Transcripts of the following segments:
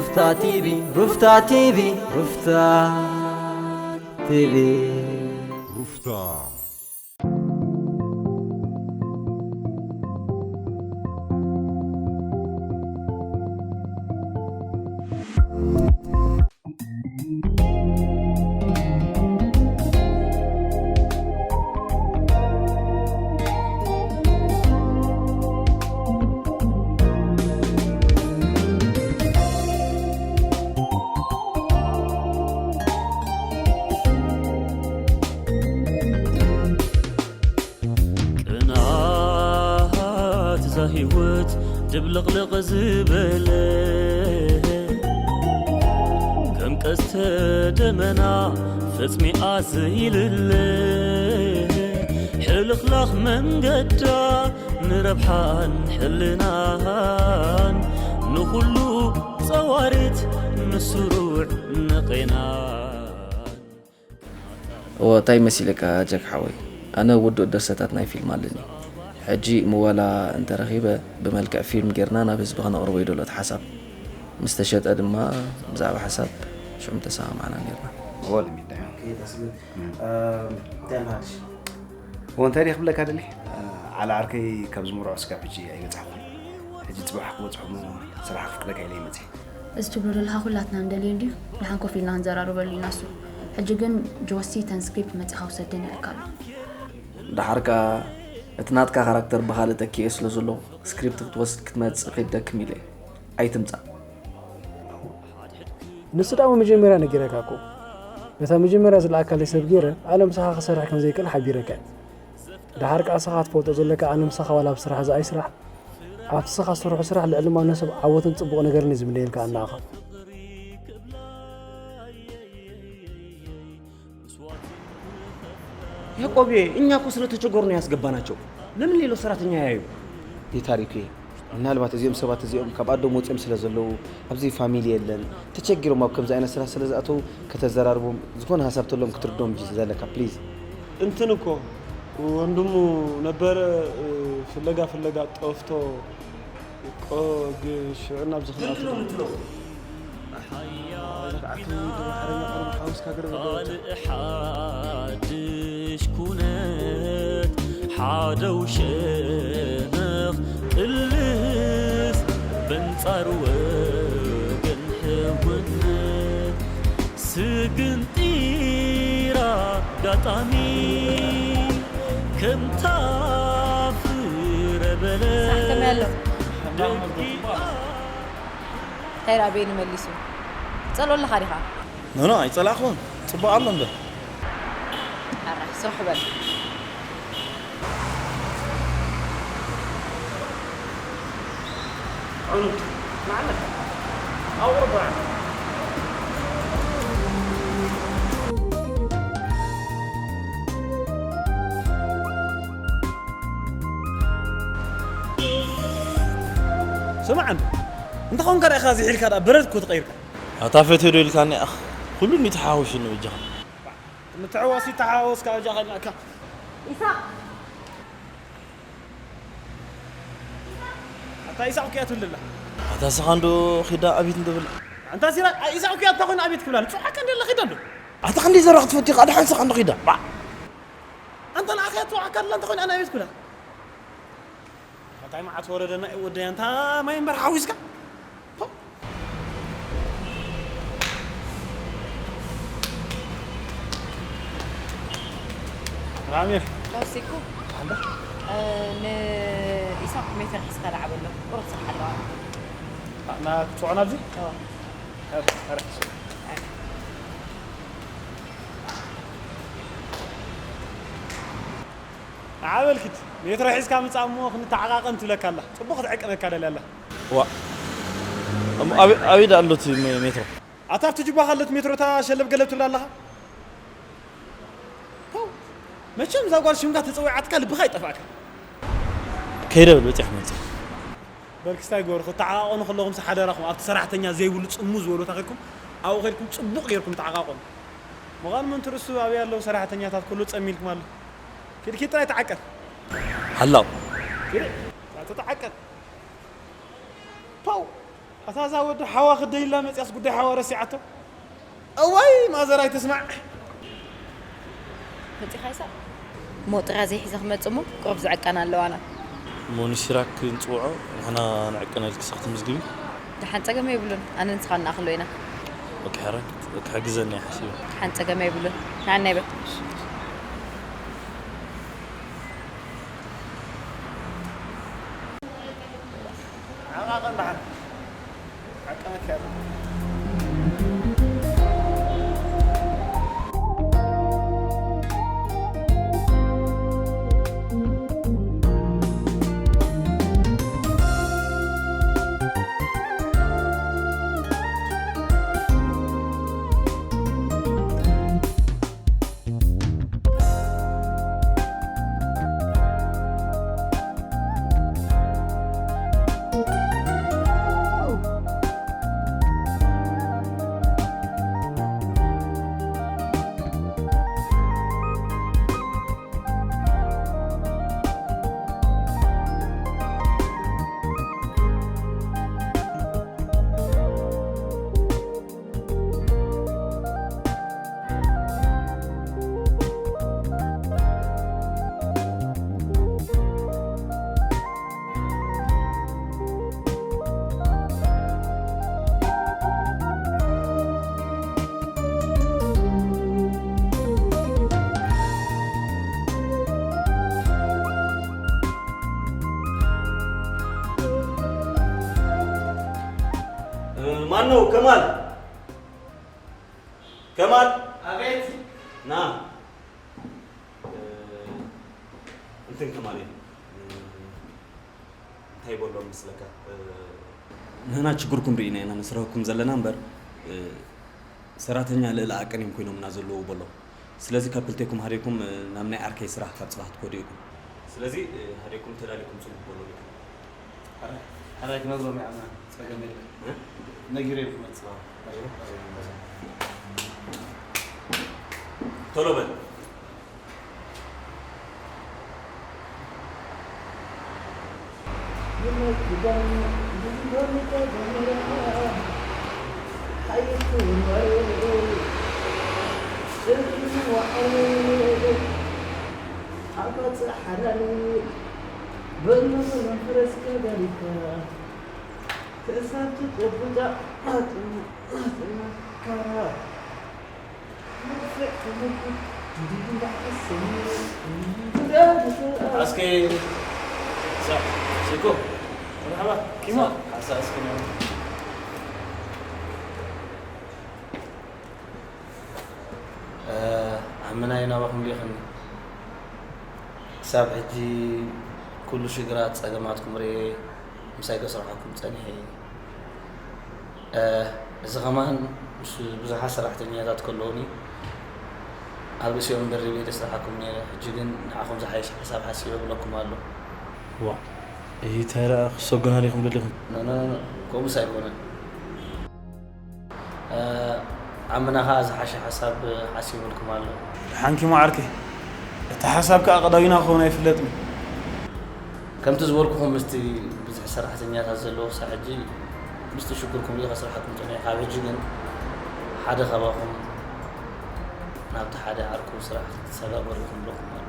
ሩፍታ ቲቪ፣ ሩፍታ ቲቪ፣ ሩፍታ ቲቪ። ሩፍታ። ቅንኣት እዛ ህይወት ድብልቕልቕ ዝበለ፣ ከም ቀስተ ደመና ፈጽሚኣ ዘይልለ፣ ሕልኽላኽ መንገዳ ንረብሓን ሕልናን፣ ንኹሉ ጸዋሪት ንስሩዕ ንቄናን። እዎ፣ እንታይ መሲለካ ጃክ ሓወይ? ኣነ ውዱእ ድርሰታት ናይ ፊልም ኣለኒ። ሕጂ ምወላ እንተረኺበ ብመልክዕ ፊልም ጌርና ናብ ህዝቢ ከነቕርቦ እዩ ደሎ እቲ ሓሳብ። ምስ ተሸጠ ድማ ብዛዕባ ሓሳብ ሽዑ ምተሰማማዕና ኔርና። እዎ፣ ለሚዳ። ኦኬ፣ ደስ ዝብል። እም፣ እንታይ ኣሎ ሓድሽ? እዎ፣ እንታይ ድየ ክብለካ ደልየ? ዓላ ዓርከይ ካብ ዝምርዖ ስጋብ ሕጂ ኣይበጻሕኩን። ሕጂ ጽባሕ ክበጽሖ እሞ ስራሕ ክፍቅደካ ኢለ ይመጽእ። እዚ ትብሎ ዘለኻ ኩላትና ንደልዮ እንድዩ። ደሓን ኮፍ ኢልና ክንዘራረበሉ ኢና እሱ። ሕጂ ግን ጆሲ እተን ስክሪፕት መጺኻ ውሰደን ኢሉካ ኣሎ። ደሓር ከኣ እቲ ናትካ ካራክተር ብኻልእ ተኪኤ ስለ ዘለኹ ስክሪፕት ክትወስድ ክትመጽእ ከይደክም ኢለ እየ። ኣይትምጻእ። ንሱ ደኣ መጀመርያ ነጊረካ እኮ። ነታ መጀመርያ ዝለኣካለይ ሰብ ገይረ ኣነ ምሳኻ ክሰርሕ ከም ዘይክእል ሓቢረካ እየ። ደሓር ከኣ ንስኻ ክትፈልጦ ዘለካ ኣነ ምሳኻ ዋላ ኣብ ስራሕ ዝኣይ ስራሕ ኣብቲ ስኻ ስርሑ ስራሕ ልዕሊ ማንም ሰብ ዓወትን ጽቡቕ ነገርን እየ ዝምነየልካ ኣናኻ። ያዕቆብዬ፣ እኛ እኮ ስለተቸገሩ ነው ያስገባናቸው። ለምን ሌሎች ሰራተኛ ያዩ? የታሪኩ ምናልባት እዚኦም ሰባት እዚኦም ካብ ኣዶም ወፂኦም ስለ ዘለዉ ኣብዚ ፋሚሊ የለን ተቸጊሮም ኣብ ከምዚ ዓይነት ስራሕ ስለ ዝኣተዉ ከተዘራርቦም ዝኾነ ሀሳብ ተሎም ክትርዶም እንጂ ዘለካ ፕሊዝ። እንትን እኮ ወንድሙ ነበረ ፍለጋ ፍለጋ ጠፍቶ ቆ ግ ሽዑ ናብ ዝኽንኣቱ ምንድን ነው የምትለው? ካልእ ሓድሽ ኩነት ሓደው ሸነኽ ቅልስ በንጻር ወገን ሕውነት ስግንጢራ ኣጋጣሚ ከምታ ፍረ በለስ ሳሕተም ያለው ደቂኣ እንታይ ደኣ ቤኒ መሊሱ? ትጸልኦ ኣለኻ ዲኻ? ኖ፣ ኖ፣ ኣይጸላእኩን። ጽቡቕ ኣሎ እምበር። ኣረ፣ ስራሕ በል። ዕኑድ፣ ንዓለካ። ኣውርዳ። ስማዕ እንዶ፣ እንተ ኾንካ ደኣ ኢኻ ዝሒልካ ደኣ በረድ እኮ ተቐይርካ። ኣታ ፈትዮ ዶ ኢልካኒ ኣኽ? ኩሉ እንዲ ተሓዋዊሱኒ በጃኻ። ምትሕዋስ ይተሓዋወስካ በጃኻ ኢልናካ። ኢሳቕ! ኣታ ኢሳቕ እኮ እያ ትብል ዘላ። ኣታ ስኻ እንዶ ኺዳ ኣቤት እንዶ በል። ኣንታ ሲራክ፣ ኣይ ኢሳቕ እኮ እያ፣ ኣታ ኾይኑ ኣቤት ክብላ። ንጹሕ ሓቂ እንደ ኣላ ኺዳ እንዶ። ኣታ ክንደይ ዘራኽ ትፈትዩ፣ ኣድሓን ስኻ እንዶ ኺዳ። ባዕ! ኣንታ ንዓኻ እያ ትጽውዓካ ዘላ፣ እንተ ኾይኑ ኣነ ኣቤት ክብላ። እንታይ መዓት ወረደና እዩ ወደይ፣ ኣንታ ማይ እምበር ሓዊስካ። ፖ። ራሚር። ላውሲኩ። ኣንዳ? እ፣ ንኢሳቅ ሜትር ሒዝካ ደዓ በሎ። ቁሩብ ስራሕ ኣለዋ። ና ክትጽውዖ ናብዚ? እዎ። ኧረ፣ ኧረ። ንዓ በል ኪድ፣ ሜትሮ ሒዝካ ምጻእ እሞ ክንተዓቓቐን ትብለካ ኣላ። ጽቡቕ ክትዕቅነካ ደልያ ኣላ። ዋእ፣ እሞ ኣበይ፣ ኣበይ ደኣ ኣሎ እቲ ሜ-፣ ሜትሮ? ኣታ ኣብቲ ጁባኻ ኣሎ እቲ ሜትሮ፣ እታ ሸለብ ገለብ ትብላ ኣለኻ። ፖው፣ መቸም እዛ ጓል ሽምካ ተጸዊዓትካ ልብኻ ኣይጠፍኣካ። ከይደ በል፣ በጺሐ ክመጽእ። በል ክስታይ ግበሩ፣ ክትተዓቓቐኑ ከለኹምሲ ሓደራኹም ኣብቲ ሰራሕተኛ ዘይብሉ ጽምው ዝበሉ ቦታ ኸድኩም ኣብኡ ኸድኩም ጽቡቕ ጌርኩም ተዓቓቐኑ። ምዃኑ ምን ትርእሱ ኣበይ ኣለዉ ሰራሕተኛታት ኩሉ ጸሚልኩም ኣሎ። ኪድ ኪድ ጥራይ ተዓቀብ። ሓላው። ኪድ፣ ተዓቀብ። ፓው። ኣታ እዛ ወዲ ሓዋ ክደይላ መጽያስ ጉዳይ ሓዋ ረሲዓቶ። እዋይ ማዘር ኣይትስማዕ። መጺኻ ይሳቕ? እሞ ጥራዘይ ሒዘ ክመጽእ እሞ ቁሩብ ዝዕቀን ኣለዋና። እሞ ንሲራክ ክንጽውዖ ንሕና ንዕቀን ኢልኪ ሳኽ ትምዝግቢ? ደሓን ጸገም የብሉን። ኣነ ንስኻ ንኣኽሎ ኢና። ኦኬ፣ ሕራይ ክሕግዘኒ እየ ሓሲበ። ደሓን ጸገም የብሉን። ንዓና ይበል። ዓቓቕን ደሓን ዓቀነካ እያ። ማን ነው? ከማል፣ ከማል፣ ኣቤት። ና። እ፣ እንትን ከማል እዩ። እ፣ እንታይ ይበሎ መስለካ? እ፣ ንሕና ችግርኩም ርኢና ኢና ንስረኩም ዘለና እምበር፣ እ፣ ሰራተኛ ልዕሊ ዓቀን እዮም ኮይኖምና ዘለዉ በሎ። ስለዚ ካብ ክልቴኩም ሃዲኩም፣ እ፣ ናብ ናይ ዓርከይ ስራሕ ካብ ጽባሕ ትከዱ ኢኹም። ስለዚ፣ እ፣ ሃዲኩም ተዳሊኩም ጽቡቕ በሎ ኢኹም። ሕራይ፣ ሕራይ ክነግሮም ኢና፣ ጸገም የለን። እ? ነጊረዮም ክመጽእ። ቶሎ በል። እስኪ፣ ሳ-፣ ሲኮ። መርሓባ። ኪሞ። ሳ-፣ ሓሳ እስኪ ነው። እ፣ ዓመና እዩ ናባኹም ልኢኽኒ። ክሳብ ሕጂ ኩሉ ሽግራት ጸገማትኩም ርኤ፣ ምሳይ ከስርሓኩም ጸኒሐ እየ። እ፣ እዚ ኸማን ምስ ብዙሓት ሰራሕተኛታት ከለዉኒ ኣብ ርእሲኦም ደሪበ እየ ዘስርሓኩም ነይረ። ሕጂ ግን ንዓኹም ዝሓይሽ ሓሳብ ሓሲበ እብለኩም ኣሎ። ዋ፣ እንታይ ደኣ ክሰጉና ዲኹም ደሊኹም? ኖ፣ ኖ፣ ኖ፣ ኖ፣ ከምኡስ ኣይኮነን። እ፣ ዓምና ኸኣ ዝሓሸ ሓሳብ ሓሲበልኩም ኣሎ። ደሓንኪሞ ዓርከይ፣ እቲ ሓሳብ ከኣ ቀዳዊና ክኸውን ኣይፍለጥን። ከምቲ ዝበልኩኹም ምስቲ ብዙሕ ሰራሕተኛታት ዘለዎ ክሳብ ሕጂ ምስቲ ሽግርኩም እዩ ከስርሓኩም ጸኒሑ። ካብ ሕጂ ግን ሓደ ካባኹም ናብቲ ሓደ ዓርኩ ስራሕ ክትሰጋገሩ ኢኹም ኣለኹም ኣሎ።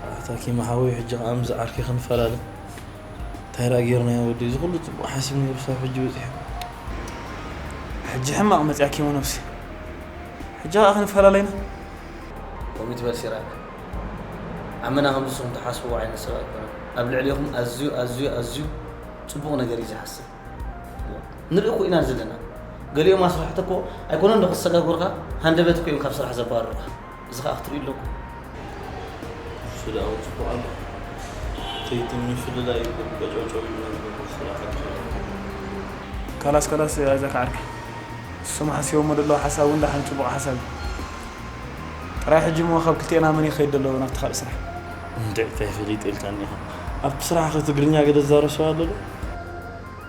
ኣታ ኪማ ሓወይ፣ ሕጂ ኸኣ ምስ ዓርከይ ክንፈላለ። እንታይ ደኣ ጌርናዮ ወዲ? እዚ ኩሉ ጽቡቕ ሓሲብ ነይሩ፣ ሳብ ሕጂ በጺሑ። ሕጂ ሕማቕ መጺኣ ኪሞ ነብሲ። ሕጂ ኸኣ ክንፈላለ ኢና። ከምኡ ትበል ሲራክ። ዓመና ከምዚ ንስኹም ትሓስብዎ ዓይነት ሰብ ኣይኮነን። ኣብ ልዕሌኹም ኣዝዩ፣ ኣዝዩ፣ ኣዝዩ ጽቡቕ ነገር እዩ ዝሓስብ። ንርኢ እኮ ኢና ዘለና። ገሊኦም ኣስራሕቲ እኮ ኣይኮነን ዶ ክሰጋገሩኻ፣ ሃንደበት እኮ እዮም ካብ ስራሕ ዘባርሩኻ። እዚ ኸኣ ክትርኢ ኣለኩም። እሱ ደኣ እውን ጽቡቕ ኣሎ። ተይትም ምፍልላይ እዩ፣ ቀጨውጨው ኢሉ ነበር ስራሕ ኣካል። ካላስ፣ ካላስ፣ ኣይዛካ ዓርከይ። እሶም ሓሲቦሞ ዘለዉ ሓሳብ እውን ደሓን ጽቡቕ ሓሳብ እዩ። ጥራይ ሕጂ እሞ ካብ ክልቴና መን ይኸይድ ዘሎ ናብቲ ካልእ ስራሕ? እንድዒ፣ እንታይ ፈሊጠ ኢልካኒ ኢኻ። ኣብቲ ስራሕኸ ትግርኛ ገለ ዝዛረብ ሰብ ኣሎ ዶ?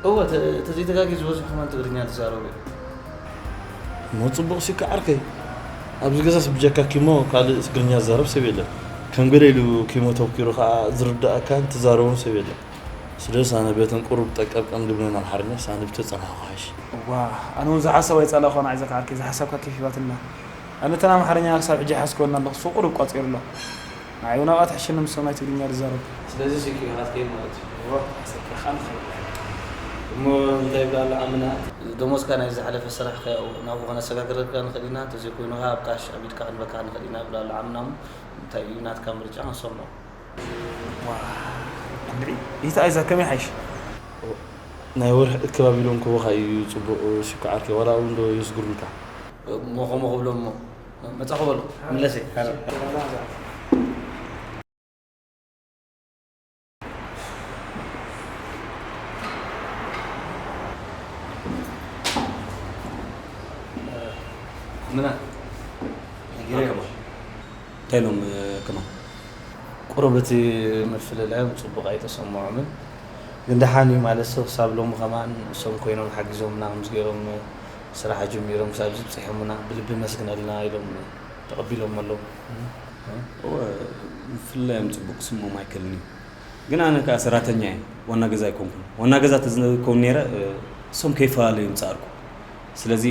እወ፣ ተ-፣ ተዘይተጋግየ ዝበዝሑ ከማን ትግርኛ ዝዛረቡ እዮም። እሞ ጽቡቕ ሲካ ዓርከይ። ኣብዚ ገዛስ ብጀካኪ እሞ ካልእ ትግርኛ ዝዛረብ ሰብ የለን። ከም ገለ ኢሉ ኪሞ ተብኪሩ ከኣ ዝርድኣካን ትዛረቦን ሰብ የለን። ስለዚ ኣነ በተን ቁሩብ ጠቀብቀም ዝብለን ኣምሓርኛስ ኣነ ብተጸናሕኩ ሓይሽ። እዋ፣ ኣነ እውን ዝሓሰብ ኣይጸላእኩን፣ ኣይዘክዓኪ፣ ዝሓሳብካ ኬፍ ሂባትና። ኣነ እተን ኣምሓርኛ ክሳብ ሕጂ ይሓስከወን ኣለኹ፣ እሱ ቁሩብ ቋጺሩ ኣሎ። ንዓይ እውን ኣብኣ ትሕሸኒ፣ ምስ ሰማይ ትግርኛ ዝዛረቡ። ስለዚ ስኪ ኢኻ ትከይድ ማለት እዩ። እዋ፣ ሓሰብካ ኢኻ ንኸይድ። እሞ እንታይ ይብላ ኣሎ ዓምና? ደሞዝካ ናይ ዝሓለፈ ስራሕ ከ ናብኡ ከነሰጋግረልካ ንኽእል ኢና፣ እንተዘይኮይኑ ከኣ ኣብ ካሽ ኣቢልካ ክንበካ ንኽእል ኢና ይብላ ኣሎ ዓምና። እሞ እንታይ እዩ ናትካ ምርጫ ክንሰምዖ። ዋ፣ እንድዒ፣ ይታ ኣይዛ ከመይ ሓይሽ? ናይ ወርሒ እክብ ኣቢሎም ክህቡኻ እዩ ጽቡቕ፣ ሲኮ ዓርከይ፣ ዋላ እውን ዶ የስጉሩልካ? እሞ ከምኡ ክብሎ እሞ፣ መጻኹ በሉ፣ ምለሰ። ምና፣ እንታይ ኢሎም፣ ከማን? ቁሩብ እቲ ምፍልላዮም ጽቡቕ ኣይተሰምዖምን። ግን ደሓን እዩ ማለት፣ ሰብ ክሳብ ሎሚ ከማን እሶም ኮይኖም ሓጊዞምና፣ ከምዚ ገይሮም ስራሕ ጀሚሮም፣ ክሳብ እዚ ብጺሖምና፣ ብልቢ ነመስግነልና ኢሎም ተቐቢሎም ኣለዉ። እወ፣ ምፍልላዮም ጽቡቕ ክስምዖም ኣይክእልን እዩ። ግን ኣነ ከኣ ሰራተኛ እየ፣ ዋና ገዛ ኣይኮንኩን። ዋና ገዛ ተዝከውን ነይረ፣ እሶም ከይፈላለዩ ምጻኣልኩ። ስለዚ፣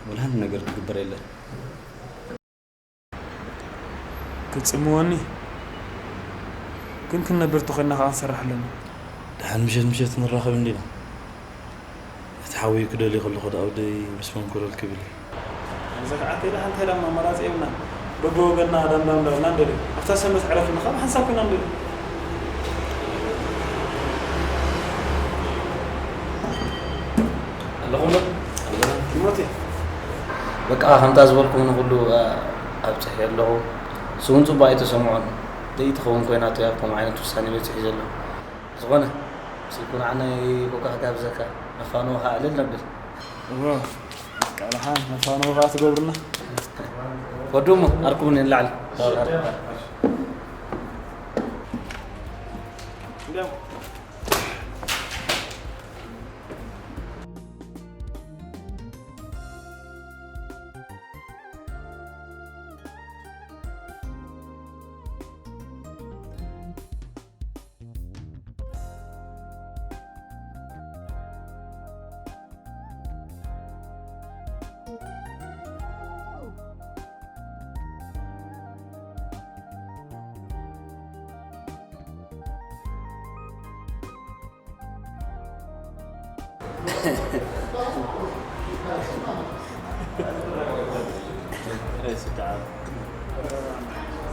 ወላ ሓንቲ ነገር ክግበር የለን። ክጽምወኒ፣ ግን ክንነብር ተኾይንና ከኣ ክንሰርሕ ኣለና። ደሓን ምሸት ምሸት ንራኸብ እንዲና። እቲ ሓወይ ክደልዮ ከለኹ ደኣ ወደይ ምስ መንኮረል ክብል እዩ። ኣነ ዘኽዓተይ ደሓን እንታይ ደኣ ኣማራጺ የብልናን። በብወገንና ዳንዳን እንዳበልና ንደልዮ። ኣብታ ሰንበት ዕረፍትና ከኣ ብሓንሳብ ኮይና ንደልዮ። ኣለኹም ዶ? ኣለና። ቲሞቲ። በቃ፣ ከምታ ዝበልኩም ንኹሉ፣ ኣ፣ ኣብጽሐ ኣለኹ። እሱ እውን ጽቡቕ ኣይተሰምዖን። ደይ ትኸውን ኮይና እቶ ኣብ ከምኡ ዓይነት ውሳኔ በጺሑ ዘሎ። ዝኾነ፣ ስልኩ ንዓናይ ኮካ ክጋብዘካ፣ ነፋንዎ ከኣ እልል ነብል። እዎ፣ በቃ፣ ደሓን ነፋንዎ ከኣ ትገብሩና። ወዱ እሞ፣ ኣርኩብኒ ንላዕሊ።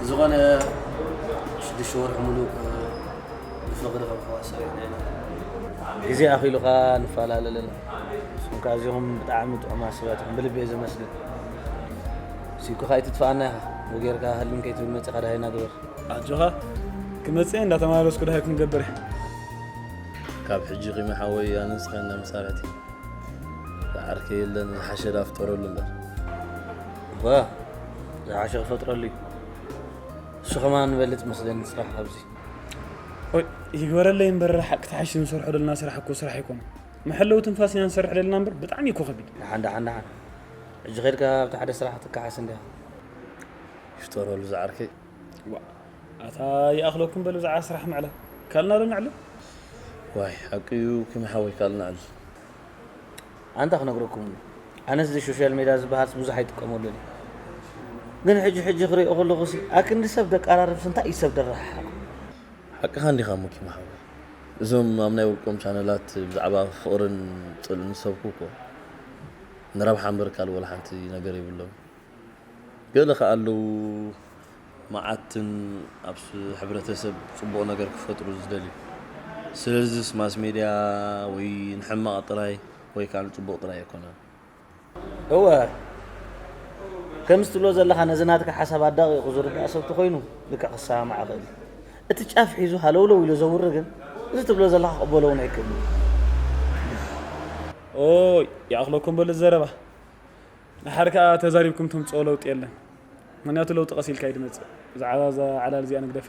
ዝኾነ ሽዱሽተ ወርሒ ሙሉእ ብፍቕሪ ከም ኣሕዋት ሰሪሕና ኢና። ግዜ ኣኺሉ ከኣ ንፈላለ ኣለና። ንስኹም ከኣ እዚኹም ብጣዕሚ ጥዑማት ሰባት ኢኹም። ብልቢ እየ ዘመስግን። ሲኮ ከኣ ኣይትጥፍኣና ኢኻ። ብኡ ጌርካ ህልም ከይትብል መጺኻ ደሃይና ግበር። ኣጆኻ፣ ክመጽእ እየ፣ እንዳተመላለስኩ ደሃይ ክንገብር እየ። ካብ ሕጂ ቂመ ሓወይ ኣነ ንስኻ ኢና መሳርሕቲ። ዝዓርከይ የለን፣ ዝሓሸ ደኣ ፍጠረሉ እምበር። እዋ፣ ዝሓሸ ክፈጥረሉ እዩ። እሱ ከማን ንበልጽ መስለኒ ንስኻ ካብዚ። ኦይ፣ ይግበረለይ እምበር፣ ሓቂ ተሓሺ ንሰርሖ ደለና ስራሕ እኮ ስራሕ ኣይኮነን። መሐለዊ ትንፋስ ኢና ንሰርሕ ደለና እምበር፣ ብጣዕሚ እኮ ከቢድ። ደሓን፣ ደሓን፣ ደሓን። ሕጂ ኸይድካ ኣብቲ ሓደ ስራሕ ክትከሓስ እንዲኻ። ይፍጠረሉ ዝዓርከይ። ዋ፣ ኣታ ይኣኽለኩም በሉ፣ ብዛዕባ ስራሕ ምዕላል። ካልእ ዶ ነዕልል? ዋይ፣ ሓቂ እዩ፣ ኪም ሓወይ፣ ካልእ ነዕልል። ኣንታ ክነግረኩም፣ ኣነስ እዚ ሶሻል ሜድያ ዝበሃልስ ብዙሕ ኣይጥቀመሉን እየ። ግን ሕጂ ሕጂ ክሪኦ ከለኹሲ፣ ኣክንዲ ሰብ ደቃራርብስ እንታይ እዩ ሰብ ደረሓሓቕ? ሓቅኻ እንዲኻ እሞ ኪም ሓወይ። እዞም ኣብ ናይ ውልቆም ቻነላት ብዛዕባ ፍቕርን ጽልእን ዝሰብኩ እኮ ንረብሓ እምበር ካልእ ወላ ሓንቲ ነገር የብሎም። ገለ ከኣ ኣለዉ መዓትን ኣብ ስ-፣ ሕብረተሰብ ጽቡቕ ነገር ክፈጥሩ ዝደልዩ። ስለዚስ ማስ ሜድያ ወይ ንሕማቕ ጥራይ ወይ ከኣ ንጽቡቕ ጥራይ ኣይኮነን። እወ፣ ከምዚ ትብሎ ዘለኻ ነዚ ናትካ ሓሳብ ኣዳቒቑ ዝርዳእ ሰብ ተኾይኑ ልክዕ ክሰማማዕ ይኽእል እዩ። እቲ ጫፍ ሒዙ ሃለውለው ኢሉ ዘውሪ ግን እዚ ትብሎ ዘለኻ ክቕበሎ እውን ኣይክእልን እዩ። ኦይ፣ ይኣኽለኩም በሉ ዘረባ። ደሓር ከኣ ተዛሪብኩም ተምጽኦ ለውጢ የለን። ምኽንያቱ ለውጢ ቀስ ኢልካ እዩ ዝመጽእ። ብዛዕባ እዛ ዓላል እዚኣ ንግደፋ።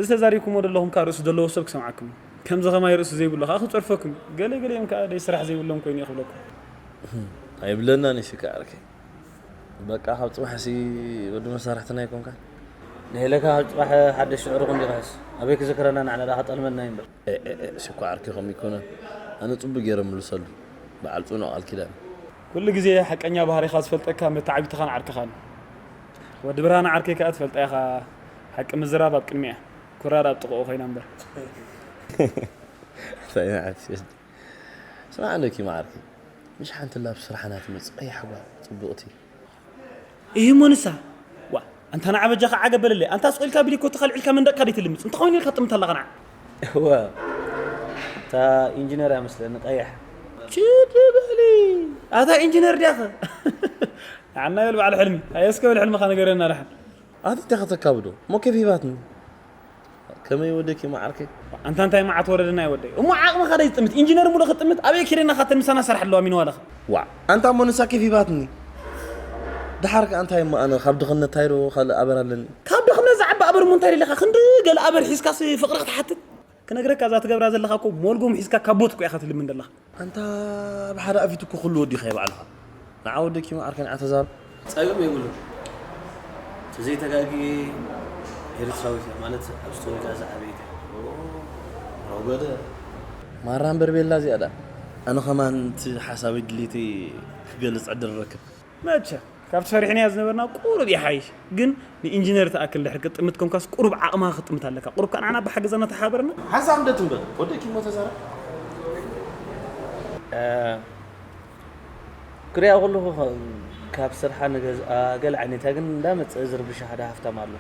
እዚ ተዛሪብኩሞ ዘለኹም ከኣ ርእሲ ዘለዎ ሰብ ክሰምዓኩም እዩ። ከምዚ ኸማይ ርእሲ ዘይብሉ ከኣ ክጸርፈኩም እዩ። ገለ ገሊኦም ከኣ ደይ ስራሕ ዘይብሎም ኮይኑ እዩ ክብለኩም። ኣይብለናን እዩ ሽካ ዓርከይ። በቃ ካብ ጽባሕሲ ወዲ መሳርሕትና ኣይኮንካን። ንሄለካ ካብ ጽባሕ ሓደሽ ሽዑርኹም ዲኻስ ኣበይ ክዝክረና ንዓና ደኣ ከጠልመና እዩ እምበር። ሽኮ ዓርኪ ከም ይኮነ ኣነ ጽቡቅ ገይረ ምልሰሉ። በዓል ጽኑዕ ቃል ኪዳን። ኩሉ ግዜ ሓቀኛ ባህሪኻ ዝፈልጠካ መተዓቢትኻን ዓርክኻን። ወዲ ብርሃን ዓርከይ ከኣ ትፈልጣ ኢኻ፣ ሓቂ ምዝራብ ኣብ ቅድሚኣ፣ ኩራር ኣብ ጥቕኡ ኮይና እምበር። እንታይ መዓት ይወስድ? ስማዕ እንዶ ኪማ ዓርከይ፣ ምሽ ሓንቲ ላብ ስራሕና ትመጽእ ቀያሕ ጓል ጽቡቕቲ። እሂ ሞንሳ፣ ዋ፣ ኣንታ ንዓ በጃኻ ዓገብ በለለይ። ኣንታ ስቕ ኢልካ ብሊኮ ተኻልዒልካ መንደቕካ ደይትልምጽ። እንተኾይኑ ኢልካ ጥምት ኣለኻ ንዓ። እወ፣ እታ ኢንጂነር እያ መስለኒ ቀያሕ። ችድ በሊ፣ ኣታ ኢንጂነር ዲያኸ? ንዓና በል በዓል ሕልሚ። ኣየስከ በል ሕልምኻ ንገረና ደሓን። ኣቲ እንታይ ከተካብዶ? እሞ ኬፍ ሂባትኒ። ከመይ ወደኪ መዓርከይ? ኣንታ እንታይ መዓት ወረደና ይወደይ። እሞ ዓቕምኻ ደይ ዝጥምት? ኢንጂነር ሙሉ ክጥምት ኣበይ ኪደና ካተን ምሳና ሰርሕ ኣለዋ ሚንዋለኻ። ዋ፣ ኣንታ እሞ ንሳ ኬፍ ሂባትኒ። ደሓር ከኣ እንታይ እሞ ኣነ ካብ ድኽነት ታይዶ ካልእ ኣበር ኣለኒ? ካብ ድኽነት ዝዓቢ ኣበር እሞ እንታይ ደለኻ? ክንዲ ገለ ኣበር ሒዝካስ ፍቕሪ ክትሓትት? ክነግረካ እዛ ትገብራ ዘለኻ እኮ ሞልጎም ሒዝካ ካብ ቦት እኮ ኢኻ ትልምን ዘለኻ። ኣንታ ብሓደ ኣፊት እኮ ኩሉ ወዲኻ ይባዕልኻ። ንዓ ወደኪ መዓርከይ ንዓ ተዛረብ። ጸገም የብሉን። ተዘይተጋግየ ኤርትራዊት እያ ማለት ኣብ ስቶሪታ ዝዓበየት እያ። ኦ፣ ረጎደ። ማራ እምበር ቤላ እዚኣ ደኣ። ኣነ ኸማን እቲ ሓሳበይ ድሌተይ ክገልጽ ዕድል ረክብ። መቸ ካብ ሰሪሕናያ ዝነበርና ቁሩብ ይሓይሽ። ግን ንኢንጂነር ትኣክል ድሕር ክትጥምት ኮንካስ ቁሩብ ዓቕማ ክትጥምት ኣለካ። ቁሩብ ከኣ ንዓና ብሓገዛና ተሓበርና። ሓንሳብ እንደ ትንበል ወደኪ እሞ ተዛረብ። ክሪኣ ከለኹ ከ-፣ ካብ ስርሓ ንገዝኣ ገለ ዓይነታ ግን እንዳመጸ ዝርብሻ ሓደ ሃፍታም ኣሎ።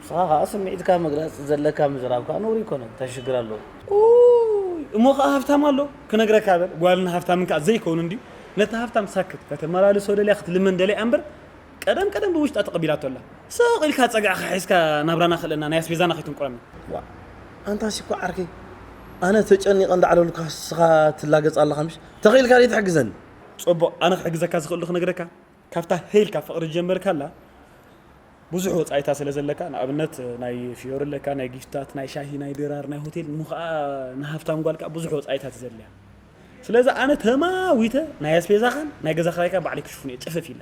ንስኻ ከኣ ስምዒትካ ምግላጽ ዘለካ ምዝራብ ከኣ ነውሪ ኣይኮነን። እንታይ ሽግር ኣለዎ? ኡይ፣ እሞ ከኣ ሃፍታም ኣሎ። ክነግረካ በል፣ ጓልን ሃፍታምን ከኣ ዘይከውኑ እንድዩ። ነቲ ሃፍታም ሳክት ከተመላልሶ ደልያ ክትልመን ደልያ እምበር፣ ቀደም ቀደም ብውሽጣ ተቐቢላቶ ኣላ። ስቕ ኢልካ ጸግዕኻ ሒዝካ ናብራና ክእለና ናይ ኣስቤዛና ከይትንቁረና። ዋ፣ ኣንታ ሲኮ ዓርከይ፣ ኣነ ተጨኒቐ እንዳዕለሉካ ንስኻ ትላገጽ ኣለኻ ምሽ? ተኽኢልካ ደይ ትሕግዘኒ? ጽቡቕ፣ ኣነ ክሕግዘካ ዝኽእሉ ክነግረካ። ካብታ ሄልካ ፍቕሪ ጀመርካላ ብዙሕ ወጻኢታት ስለ ዘለካ፣ ንኣብነት ናይ ፍዮሪ ኣለካ፣ ናይ ጊፍታት፣ ናይ ሻሂ፣ ናይ ድራር፣ ናይ ሆቴል፣ እሞ ኸኣ ንሃፍታም ጓል ከኣ ብዙሕ ወጻኢታት እዩ ዘድልያ። ስለዚ ኣነ ተማዊተ ናይ ኣስቤዛኻን ናይ ገዛ ክራይካ ባዕለይ ክሽፍን እየ፣ ጽፍፍ ኢለ።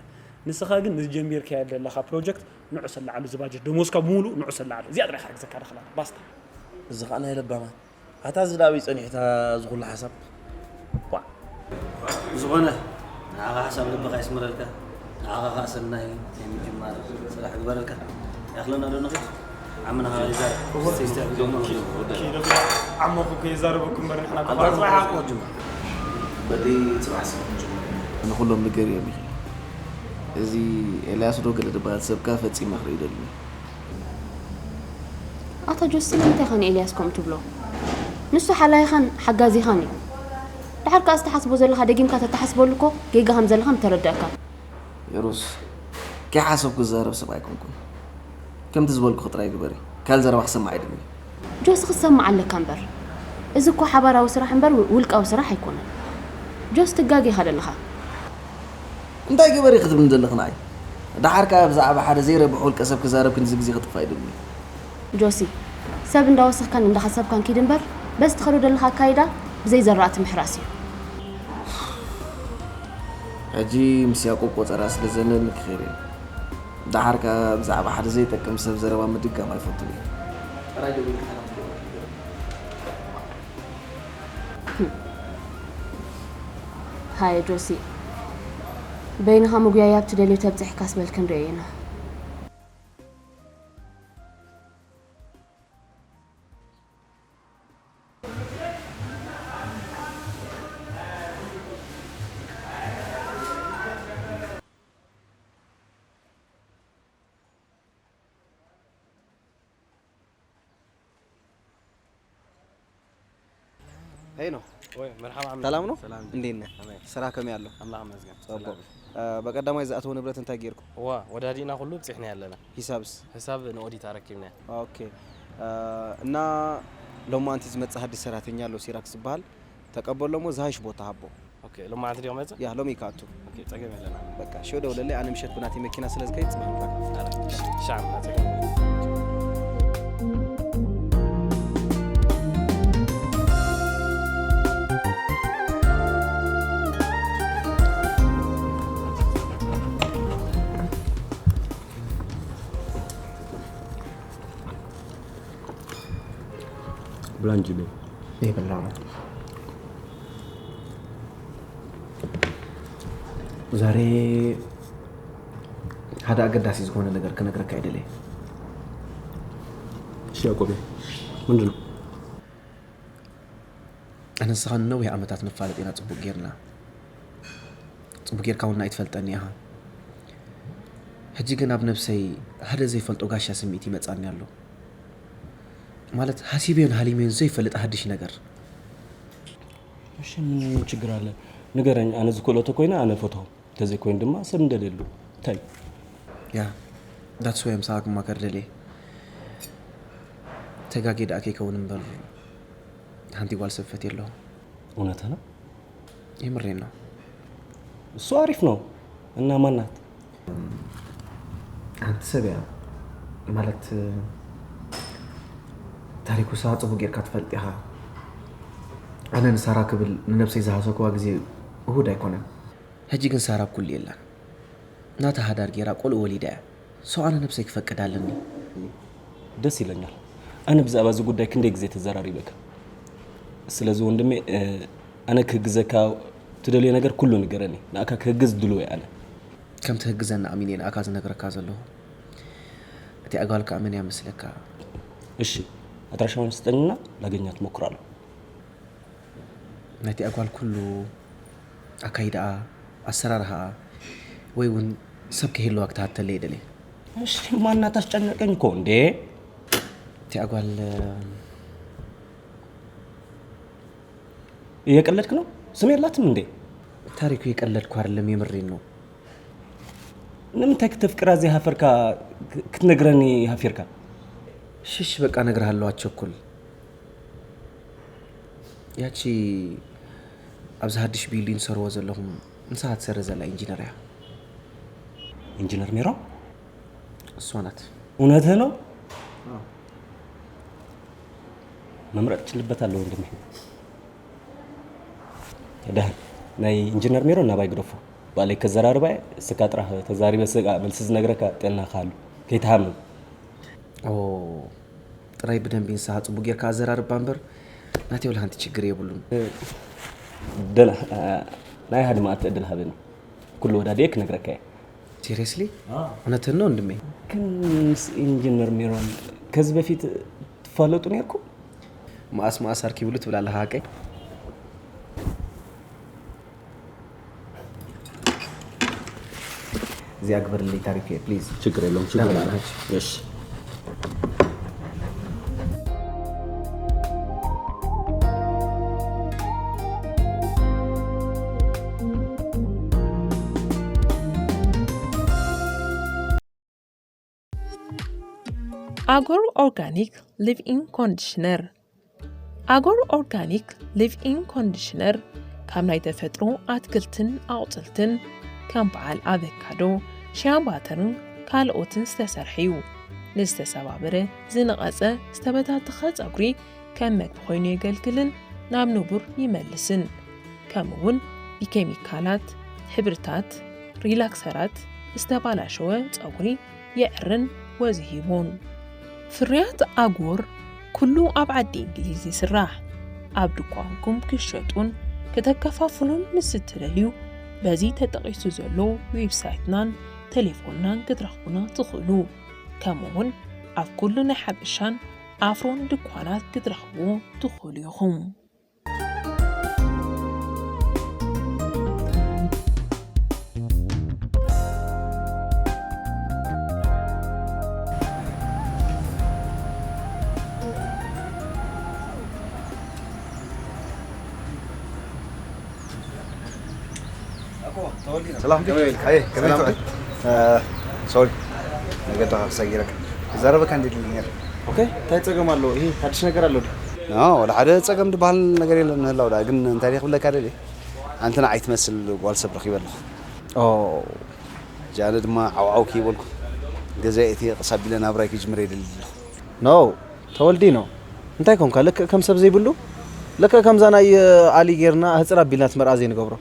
ንስኻ ግን ንጀሚርካዮ ዘለኻ ፕሮጀክት ንዑ ሰላዓሉ፣ እዚ ባጀት ደሞዝካ ብምሉእ ንዑ ሰላዓሉ። እዚኣ ጥራይ እየ ክሕግዘካ ደኽላ። ባስታ። እዚ ኸኣ ናይ ለባማት። ኣታ እዚ ደኣ ኣበይ ጸኒሕታ እዚ ኩሉ ሓሳብ? ዋእ። ብዝኾነ፣ ንዓኻ ሓሳብ ልብኻ ይስምረልካ። ንዓኻ ኸኣ ሰናይ ናይ ምጅማር ስራሕ ይግበረልካ። ይኣኽለና ዶ ንኺድ? ዓምና ኸኣ ይዛረብ። እስቲ፣ እስቲ፣ ኪዶ፣ ኪዶ፣ ዓሞኹም ከየዛረበኩም እምበር ንሕና ኣንታ ጽባሕ እኮ ጅምር። በሊ ጽባሕ ስለ ንጅምር። ንኹሎም ንገር እዮም ኢኺ። እዚ ኤልያስ ዶ ገለ ዝበሃል ሰብካ ፈጺመ ክርኢ ደልኒ። ኣታ ጆሲ፣ ስለምንታይ ኢኻ ንኤልያስ ከምኡ ትብሎ? ንሱ ሓላይኻን ሓጋዚኻን እዩ። ደሓር ከኣ ዝተሓስቦ ዘለኻ ደጊምካ ተተሓስበሉ እኮ ጌጋ ከም ዘለኻ ምተረደእካ። የሩስ፣ ከይሓሰብኩ ዝዛረብ ሰብ ኣይኮንኩን። ከምቲ ዝበልኩኺ ጥራይ ግበሪ። ካልእ ዘረባ ክሰምዕ ኣይደልን። ጆሲ፣ ክትሰምዕ ኣለካ እምበር። እዚ እኮ ሓባራዊ ስራሕ እምበር ው-፣ ውልቃዊ ስራሕ ኣይኮነን። ጆሲ፣ ትጋገ ኢኻ ዘለኻ። እንታይ ግበሪ ክትብልኒ ዘለኺ ንዓይ? ደሓር ከኣ ብዛዕባ ሓደ ዘይረብሕ ውልቀ ሰብ ክዛረብ ክንድዚ ግዜ ክጥፍእ ኣይደልን። ጆሲ፣ ሰብ እንዳወሰኽካን እንዳሓሰብካን ኪድ እምበር፣ በዚ ትኸዶ ዘለኻ ኣካይዳ ብዘይ ዘራእቲ ምሕራስ እዩ። ሕጂ ምስ ያዕቆብ ቆጸራ ስለ ዘለኒ ክኸይድ እየ። ደሓር ከኣ ብዛዕባ ሓደ ዘይጠቅም ሰብ ዘረባ ምድጋም ኣይፈቱን እየ። ጥራይ ደዊልካ ሓንቲ ገረብ። ሃየ ጆሲ፣ በይንኻ ምጉያይ ኣብ ትደልዮ ተብጺሕካስ በል ክንርእዮ ኢና። ሄይ ነው። ወይ፣ መርሓባ ዓም። ሰላም ነው? ሰላም። እንዴት ነህ? አሜን። ስራ ከመይ ኣሎ? ኣምላኽ ይመስገን። ጽቡቕ። ሰላም። እ፣ በቀዳማይ ዝኣተወ ንብረት እንታይ ጌርኩም? እዋ፣ ወዳዲእና ኩሉ ብጺሕና ኣለና። ሂሳብስ? ሂሳብ ንኦዲት ኣረኪብና። ኦኬ። እ፣ እና ሎማንቲ ዝመጽእ ሓድሽ ሰራተኛ ኣሎ፣ ሲራክ ዝበሃል። ተቀበሎ እሞ ዝሃይሽ ቦታ ሃቦ። ኦኬ፣ ሎማዓንቲ ድዮም መጽእ? ያ፣ ሎሚ ይከኣቱ። ኦኬ፣ ጸገም የለና። በቃ፣ ሽዑ ደውለለይ፣ ኣነ ምሸት ብናተይ መኪና ስለ ዝከይድ ጽባሕ ንራኸብ። ኣረ፣ ሻም፣ ጸገም የለን። ብላንጅሎ። ይብላው። ዛሬ ሓደ ኣገዳሲ ዝኾነ ነገር ክነግረካ ይደለየ። እሺ ያዕቆብ፣ ምንድን ነው? ኣነ ንስኻ ንነዊሕ ዓመታት ንፋለጥ ኢና፣ ጽቡቕ ጌርና። ጽቡቕ ጌርካ እውን ኣይትፈልጠኒ ኢኻ። ሕጂ ግን ኣብ ነብሰይ ሓደ ዘይፈልጦ ጋሻ ስምዒት ይመጻኒ ኣሎ። ማለት ሃሲበዮን ሃሊመዮን ዘይፈልጥ ሓድሽ ነገር። እሺ፣ ምን ችግር አለ? ንገረኝ። ኣነ ዝክእሎ ተኮይነ ኣነ ፈትሆ፣ ተዘይኮይኑ ድማ ሰብ እንደሌሉ። እንታይ? ያ፣ that's why ምሳኻ ክማከር ደልየ። ተጋጌ ደኣ ከይከውን እምበር ሓንቲ ጓል ሰብ ፈትየ ኣለኹ። እውነትህ ነው? የምሬን ነው። እሱ አሪፍ ነው። እና ማናት? ሓንቲ ሰብ እያ ማለት፣ ታሪኩ፣ ንሳ ጽቡቅ ጌርካ ትፈልጥ ኢኻ። ኣነ ንሳራ ክብል ንነብሰይ ዝሃሰክዋ ግዜ እሁድ ኣይኮነን። ሕጂ ግን ሳራ ኣብ ኩሉ የላን። ናታ ሃዳር ጌራ ቆልዑ ወሊዳ እያ። So ኣነ ነብሰይ ክፈቅድ ኣለኒ። ደስ ይለኛል። ኣነ ብዛዕባ እዚ ጉዳይ ክንደይ ግዜ ተዘራሪበካ። ስለዚ ወንድሜ፣ እ፣ ኣነ ክህግዘካ ትደልዮ ነገር ኩሉ ንገረኒ። ንኣካ ክህግዝ ድሉው እየ ኣነ። ከም ትህግዘኒ ኣሚነ ንኣካ ዝነግረካ ዘለኹ። እቲ ኣጓል ከኣ መን እያ መስለካ? እሺ፣ ኣድራሻውን ስጠኝና ላገኛት ሞክራለሁ። ናይቲ ኣጓል ኩሉ ኣካይዳኣ፣ ኣሰራርሓኣ ወይ እውን ሰብ ክህልዋ ክትሃተለ ይደልየ። እሺ፣ ማናት ኣስጨነቀኝ እኮ እንዴ? እቲ ኣጓል እየቀለድክ ነው? ስም የላትም እንዴ? ታሪኩ፣ የቀለድኩ አይደለም፣ የምሬን ነው። ንምንታይ ክተፍቅራ ዘይሃፈርካ ክትነግረኒ ሃፊርካ? ሽሽ በቃ እነግርሃለሁ፣ አትቸኩል። ያቺ ኣብዚ ሓድሽ ቢልዲንግ ትሰርዎ ዘለኹም ንስኻ ትሰርሕ ዘላ ኢንጂነር እያ። ኢንጂነር ሜሮን? እሷ ናት። እውነትህ ነው? መምረጥ ችልበት ኣለዎ ወንድሜ። ደህን ናይ ኢንጂነር ሜሮን ናባይ ግደፎ። ባለይ ከዘራርባ እየ፣ እስካ ጥራሕ ተዛሪበ ስጋ መልሲ ዝነግረካ ጤና ካሉ ከይትሃምም። ኦ፣ ጥራይ ብደንቢ ንስኻ ጽቡቅ ጌርካ ኣዘራርባ እምበር ናተይ ወላ ሓንቲ ችግር የብሉን። ደና ናይ ሓደ መዓልቲ ዕድል ሃበኒ፣ ኩሉ ወዳድየ ክነግረካ እየ። ሲሪየስሊ? እውነትህን ነው ወንድሜ? ግን ምስ ኢንጂነር ሜሮን ከዚ በፊት ትፋለጡ ኔርኩም? መኣስ መኣስ ኣርኪብሉ ትብል ኣለኻ ሓቀይ? እዚኣ ግበርልኝ ታሪክ ፕሊዝ። ችግር የለውም፣ ችግር የለውም። እሺ። ኣጎር ኦርጋኒክ ሊቭ ኢን ኮንዲሽነር። ኣጎር ኦርጋኒክ ሊቭ ኢን ኮንዲሽነር ካብ ናይ ተፈጥሮ ኣትክልትን ኣቑፅልትን ከም በዓል ኣቨካዶ፣ ሽያ ባተርን ካልኦትን ዝተሰርሐ እዩ። ንዝተሰባበረ፣ ዝነቐጸ፣ ዝተበታተኸ ጸጉሪ ከም መግቢ ኮይኑ የገልግልን ናብ ንቡር ይመልስን። ከምኡ እውን ብኬሚካላት፣ ሕብርታት፣ ሪላክሰራት ዝተባላሸወ ጸጉሪ የዕርን ወዝ ይህቡን። ፍርያት ኣጎር ኩሉ ኣብ ዓዲ እንግሊዝ ይስራሕ። ኣብ ድኳንኩም ክሸጡን ከተከፋፍሉን ምስ እትደልዩ በዚ ተጠቒሱ ዘሎ ዌብሳይትናን ቴሌፎንናን ክትረኽቡና ትኽእሉ። ከምኡውን ኣብ ኩሉ ናይ ሓበሻን ኣፍሮን ድኳናት ክትረኽብዎ ትኽእሉ ኢኹም። ሰላም ከመይ ኢልካ? ኣየ፣ ከመይ ሰላም ትውዕል? እ፣ ሶሪ፣ መገድኻ ክሰጊረካ። ክዛረበካ እንዴት ኢለ ነይረ? ኦኬ፣ እንታይ ጸገም ኣለዎ? ይሄ ሓድሽ ነገር ኣሎ ድዩ? ኖ፣ ወላ ሓደ ጸገም ዝበሃል ነገር የለን። ምህላው ደኣ ግን እንታይ ድየ ክብለካ ደልየ? ኣንቲ ንዓይ ትመስል ጓል ሰብ ረኺበ ኣለኹ። ኦ፣ ሕጂ ኣነ ድማ ዓውዓው ከይበልኩ ገዛይ እትየ ቀስ ኣቢለ ናብራይ ክጅምር እየ ደልየ ዘለኹ። ኖ፣ ተወልዲ ነው። እንታይ ኮንካ? ልክዕ ከም ሰብ ዘይብሉ? ልክዕ ከምዛ ናይ ኣሊ ጌርና ህፅር ኣቢልና እቲ መርዓ ዘይንገብሮ።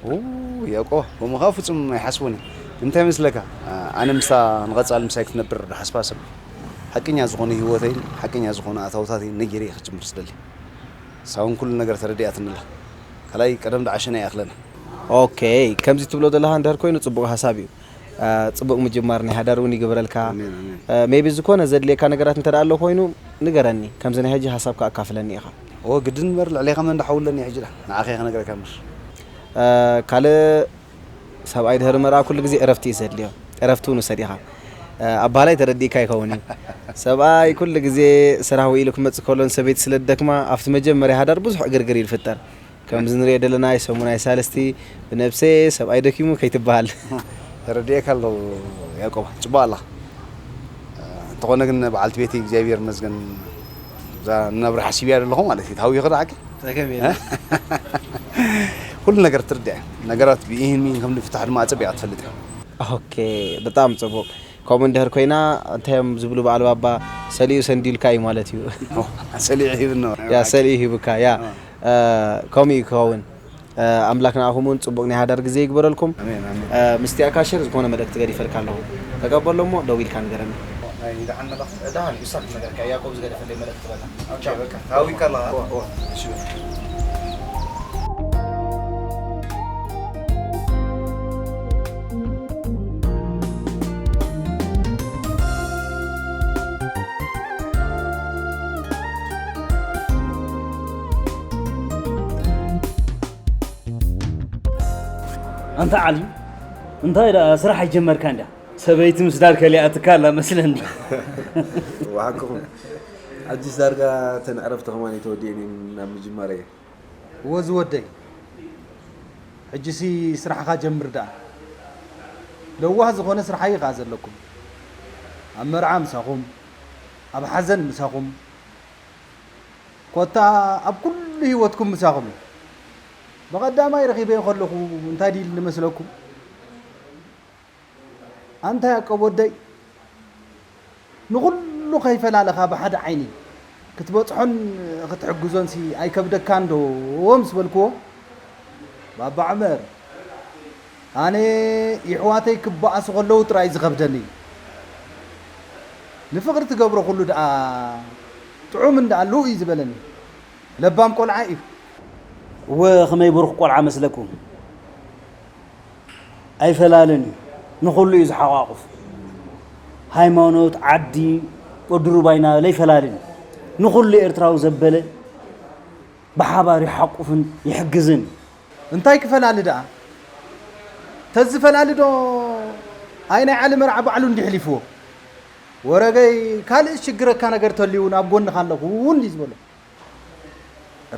ያቆ፣ ከምኡ ከዓ ፍፁም ኣይሓስቦን እየ። እንታይ መስለካ? ኣነ ምስታ ንቐፃሊ ምሳይ ክትነብር ዝሓስባ ሰብ ሓቀኛ ዝኾነ ህይወተይን ሓቀኛ ዝኾነ ኣታውታተይን ነጊረ እየ ክጅምር ዝደሊ። ሳውን ኩሉ ነገር ተረዲኣትንላ። ካልኣይ ቀደም ደዓሸና ይኣኽለና። ኦኬ፣ ከምዚ ትብሎ ዘለኻ እንድሕር ኮይኑ ጽቡቕ ሓሳብ እዩ። አ፣ ጽቡቕ ምጅማር ናይ ሓዳር እውን ይግበረልካ። ኣሜን፣ ኣሜን። ሜቢ ዝኾነ ዘድልየካ ነገራት እንተ ደኣ ኣሎ ኮይኑ ንገረኒ፣ ከምዚ ናይ ሕጂ ሓሳብካ ኣካፍለኒ ኢኻ። እዎ ግድን እምበር ልዕሌኻ መን ደሓውለኒ ሕጂ ዳ ንዓኸ ክነግረካ ምሽ አ፣ ካልእ ሰብኣይ ድሕሪ መርዓ ኩሉ ግዜ ዕረፍቲ እዩ ዘድልዮ። ዕረፍቲ እውን ውሰድ ኢኻ። አ፣ ኣባህላይ ተረዲእካ ይኸውን እዩ። ሰብኣይ ኩሉ ግዜ ስራሕ ውዒሉ ክመጽእ ከሎ ንሰበይቲ ስለ ደክማ ኣብቲ መጀመርያ ሓዳር ብዙሕ ዕግርግር እዩ ዝፍጠር። ከምዚ ንሪኦ ዘለና ሰሙናይ ሳልስቲ ብነብሰ ሰብኣይ ደኪሙ ከይትበሃል። ተረዲኤካ ኣለኹ ያዕቆብ፣ ጽቡቕ ኣላ። እንተኾነ ግን በዓልቲ ቤተይ እግዚኣብሔር ይመስገን እዛ ንነብራ ሓሲብያ ዘለኹ ማለት እዩ። ተሃዊኹ ደኣኪ? ጸገም የለን። ኩሉ ነገር ትርድእ። ነገራት ብኢህን ሚን ከም ዝፍታሕ ድማ ኣጸቢቓ ትፈልጥ እያ። ኦኬ፣ ብጣዕሚ ጽቡቕ። ከምኡ እንድሕር ኮይና እንታይ እዮም ዝብሉ በዓል ባባ፣ ሰሊኡ ሰንዲልካ እዩ ማለት እዩ። ሰሊዑ ሂብኖ። ያ ሰሊኡ ሂቡካ ያ። እ፣ ከምኡ እዩ ክኸውን። እ፣ ኣምላክ ንኣኹም እውን ጽቡቕ ናይ ሓዳር ግዜ ይግበረልኩም። ኣሜን፣ ኣሜን። እ፣ ምስቲ ኣካሽር ዝኾነ መልእክቲ ገዲፈልካ ኣለኹ። ተቀበሎ እሞ ደው ኢልካ ንገረኒ። ናይ ደሓን መልእኽቲ፣ ደሓን እዩ፣ እሳ ክትነግረካ እያ፣ ያዕቆብ ዝገደፈለይ መልእኽቲ በላ። ቻው። በቃ፣ ተሃዊካ ኣለኻ። እዋ፣ እዋ፣ እሺ፣ በቃ። ኣንታ ዓሊ፣ እንታይ ደኣ ስራሕ ኣይጀመርካ እንድያ? ሰበይቲ ምስዳር ከሊኣትካ ኣላ መስለኒ። ወሓቅኹም። ሕጂስ ዳርጋ እተን ዕረፍቲ ከማን ተወዲአን እየን ናብ ምጅማር እየ። እወ ዝወደይ፣ ሕጂሲ ስራሕኻ ጀምር ደኣ። ለዋህ ዝኾነ ስራሕ እዩ ኸኣ ዘለኩም። ኣብ መርዓ ምሳኹም፣ ኣብ ሓዘን ምሳኹም፣ ኮታ ኣብ ኩሉ ህይወትኩም ምሳኹም እዩ። ብቐዳማይ ረኺበዮ ከለኹ እንታይ ድዩ ኢልኒ መስለኩም? ኣንታ ያዕቆብ ወደይ፣ ንኹሉ ከይፈላለኻ ብሓደ ዓይኒ ክትበጽሖን ክትሕግዞንሲ ኣይከብደካን ዶ? ምስ በልክዎ፣ ባባ ዑመር፣ ኣነ የሕዋተይ ክበኣሱ ከለዉ ጥራይ ዝኸብደኒ። ንፍቕሪ ትገብሮ ኩሉ ደኣ ጥዑም እንዳኣሉ እዩ ዝበለኒ። ለባም ቆልዓ እዩ። እወ፣ ከመይ ብሩኽ ቆልዓ መስለኩም? ኣይፈላልን እዩ፣ ንኹሉ እዩ ዝሓቋቑፍ። ሃይማኖት፣ ዓዲ፣ ወዲ ሩባይ እናበለ ኣይፈላልን እዩ። ንኹሉ ኤርትራዊ ዘበለ ብሓባር ይሓቁፍን ይሕግዝን እዩ። እንታይ ክፈላሊ ደኣ? ተዝፈላሊ ዶ ኣይ ናይ ዓሊ መርዓ ባዕሉ እንዲሕሊፍዎ? ወረገይ ካልእ ዝሽግረካ ነገር ተልዩ እውን ኣብ ጎንኻ ኣለኹ እውን እዩ ዝበሎ።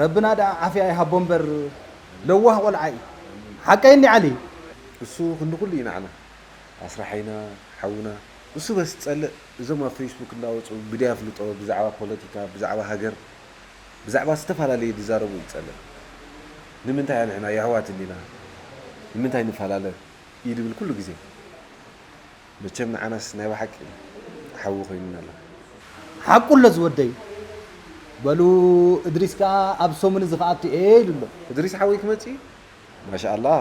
ረብና ደኣ ዓፍያ ይሃቦ እምበር ለዋህ ቆልዓ እዩ። ሓቀይ እንዲ ዓሊ? እሱ ክንዲ ኩሉ እዩ ንዓና። ኣስራሓይና፣ ሓውና። እሱ በስ ጸልእ እዞም ኣብ ፌስቡክ እንዳወጹ ግደ ኣፍልጦ ብዛዕባ ፖለቲካ፣ ብዛዕባ ሃገር፣ ብዛዕባ ዝተፈላለየ ዝዛረቡ እዩ ጸልእ። ንምንታይ ንሕና የሕዋት እንዲና? ንምንታይ ንፈላለ? እዩ ዝብል ኩሉ ግዜ። መቸም ንዓናስ ናይ ብሓቂ ሓዊ ኮይኑና ኣሎ። ሓቁ ኣሎ ዝወደይ። በሉ እድሪስ ከኣ ኣብ ሰሙን እዚ ክኣቱ እየ ኢሉ ኣሎ። እድሪስ ሓወይ ክመጽእ እዩ? ማሻኣላህ።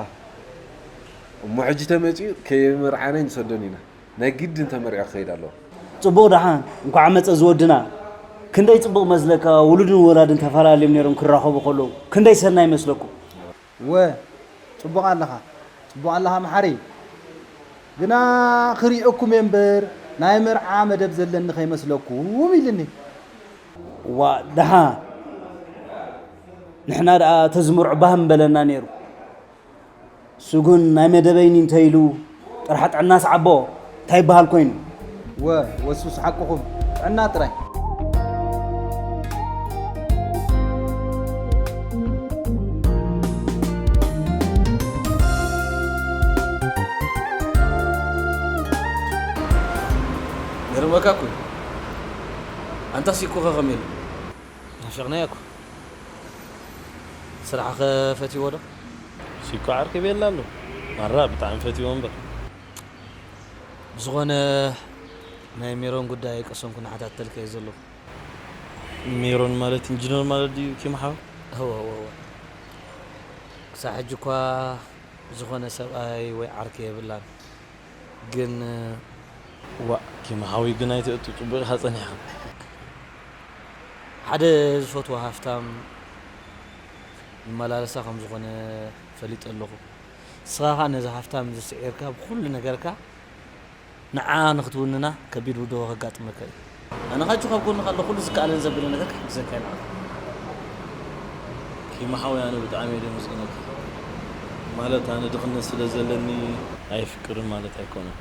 እሞ ሕጂ ተመጺኡ ከየመርዓነይ ንሰዶን ኢና። ናይ ግድን ተመሪዑ ክኸይድ ኣለዎ። ጽቡቕ ደሓን እንኳዕ መጸ ዝወድና። ክንደይ ጽቡቕ መስለካ ውሉድን ወላድን ተፈላለዮም ነይሮም ክራኸቡ ከለዉ ክንደይ ሰናይ መስለኩም። ወ ጽቡቕ ኣለኻ ጽቡቕ ኣለኻ መሓሪ። ግና ክሪኦኩም እየ እምበር ናይ መርዓ መደብ ዘለኒ ከይመስለኩም ኢልኒ። ዋ ደሓን ንሕና ደኣ ተዝምርዑ ባህ ምበለና ነይሩ። እሱ ግን ናይ መደበይኒ እንተኢሉ ጥራሕ ጥዕና ስዓቦ እንታይ ይበሃል ኮይኑ? ወ ወሱስ ሓቅኹም ጥዕና ጥራይ። ገርመካ እኮ እዩ። ኣንታ ሲኮ ከ ከመይ ኢሉ? ናፊቕናዮ እኮ። ስራሕ ከ ፈትይዎ ዶ? ሲኮ ዓርኪ ቤላ ኣሎ። ማራ ብጣዕሚ ፈትይዎ እምበር። ብዝኾነ ናይ ሜሮን ጉዳይ ቀሰንኩ እናሓታተልካዮ ዘለኹ። ሜሮን ማለት ኢንጂነር ማለት ድዩ ኪም ሓው? እወ እወ እወ። ክሳብ ሕጂ እኳ ዝኾነ ሰብኣይ ወይ ዓርኪ የብላን። ግን ዋእ ኪም ሓወይ ግን ኣይትእቱ ጽቡቕ ኢኻ ጸኒሕካ። ሓደ ዝፈትዎ ሃፍታም ዝመላለሳ ከም ዝኾነ ፈሊጠ ኣለኹ። ንስኻ ኸኣ ነዛ ሃፍታም እዚ ስዒርካ ብኹሉ ነገርካ ንዓ ንኽትውንና ከቢድ ውደቦ ከጋጥመካ እዩ። ኣነ ካጅ ካብ ጎንኻ ኣለኹ፣ ኩሉ ዝከኣለን ዘብለ ነገር ክሕግዘካ ኢና። ኪማ ሓወይ፣ ኣነ ብጣዕሚ እየ ደመስግነካ። ማለት ኣነ ድኽነት ስለ ዘለኒ ኣይፍቅርን ማለት ኣይኮነን።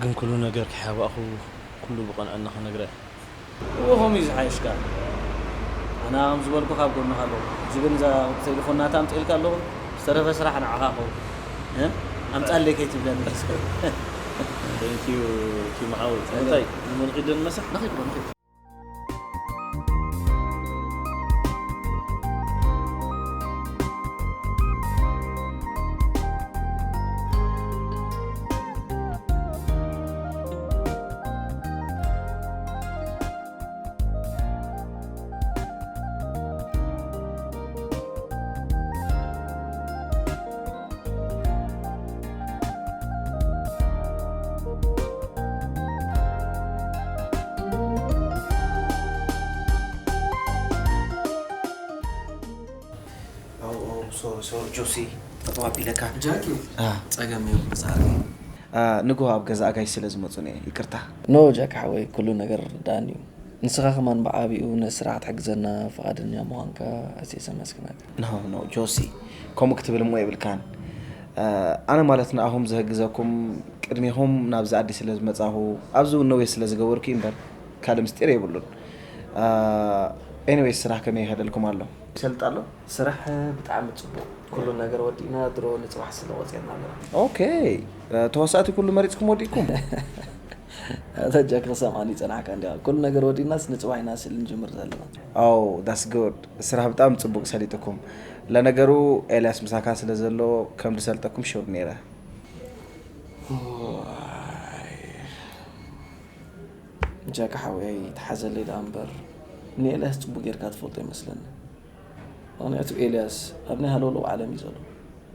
ግን ኩሉ ነገር ከይሓባእኹ ኩሉ ብቐንዕና ክነግራ እየ። እወ፣ ከምኡ እዩ ዝሓይሽ ከኣ። ኣነ ከም ዝበልኩ ካብ ጎንኻ ኣለኹ። ሕጂ ግን እዛ ቴሌፎን ናታ ኣምፅኤልካ ኣለኹ። ዝተረፈ ስራሕ ንዓኻ ኸውን። እ? ኣምፃለይ ከይትብለኒ እስከ። Thank you ኪማ ሓወይ። እንታይ ንመን ኺደ ንመሳሕ? ንኺድ፣ ንኺድ። ሶሪ ሶሪ ጆሲ፣ ጠጠው ኣቢለካ። ጃኪ፣ አ። ጸገም እዩ፣ መጽሓፊ። አ፣ ንግሆ ኣብ ገዛ ኣጋይሽ ስለ ዝመጹ እየ፣ ይቅርታ። ኖ ጃኪ ሓወይ፣ ኩሉ ነገር ርዳእኒ እዩ። ንስኻ ከማን ብዓቢኡ ነቲ ስራሕ ክትሕግዘና ፍቓደኛ ምዃንካ ኣዝየ ዘመስግነካ። ኖ፣ ኖ፣ ጆሲ፣ ከምኡ ክትብል እሞ የብልካን። አ፣ ኣነ ማለት ንኣኹም ዘህግዘኩም ቅድሜኹም ናብዚ ዓዲ ስለ ዝመጻኹ፣ ኣብዚ እውን ነውየ ስለ ዝገበርኩ እዩ እምበር፣ ካልእ ምስጢር የብሉን። አ፣ ኤኒዌይስ፣ ስራሕ ከመይ ይኸደልኩም ኣሎ? ይሰልጥ ኣሎ? ስራሕ ብጣዕሚ ጽቡቕ። ኩሉ ነገር ወዲእና ድሮ ንጽባሕ ስለ ቆጺርና ኣለና። ኦኬ። እ፣ ተዋሳእቲ ኩሉ መሪጽኩም ወዲእኩም? ኣታ ጃክ ክሰምዓኒ ይጸናሕካ እንዲያ። ኩሉ ነገር ወዲእናስ ንጽባሕ ኢና ስል ንጅምር ዘለና። ኦ፣ that's good። ስራሕ ብጣዕሚ ጽቡቕ ሰሊጥኩም። ለነገሩ ኤልያስ ምሳካ ስለ ዘሎ ከም ዝሰልጠኩም ሹር ነይረ። ጃክ ሓወይ፣ ተሓዘለይ ደኣ እምበር ንኤልያስ ጽቡቕ ጌርካ ትፈልጦ ይመስለኒ። ምኽንያቱ ኤልያስ ኣብ ናይ ሃለውለው ዓለም እዩ ዘሎ።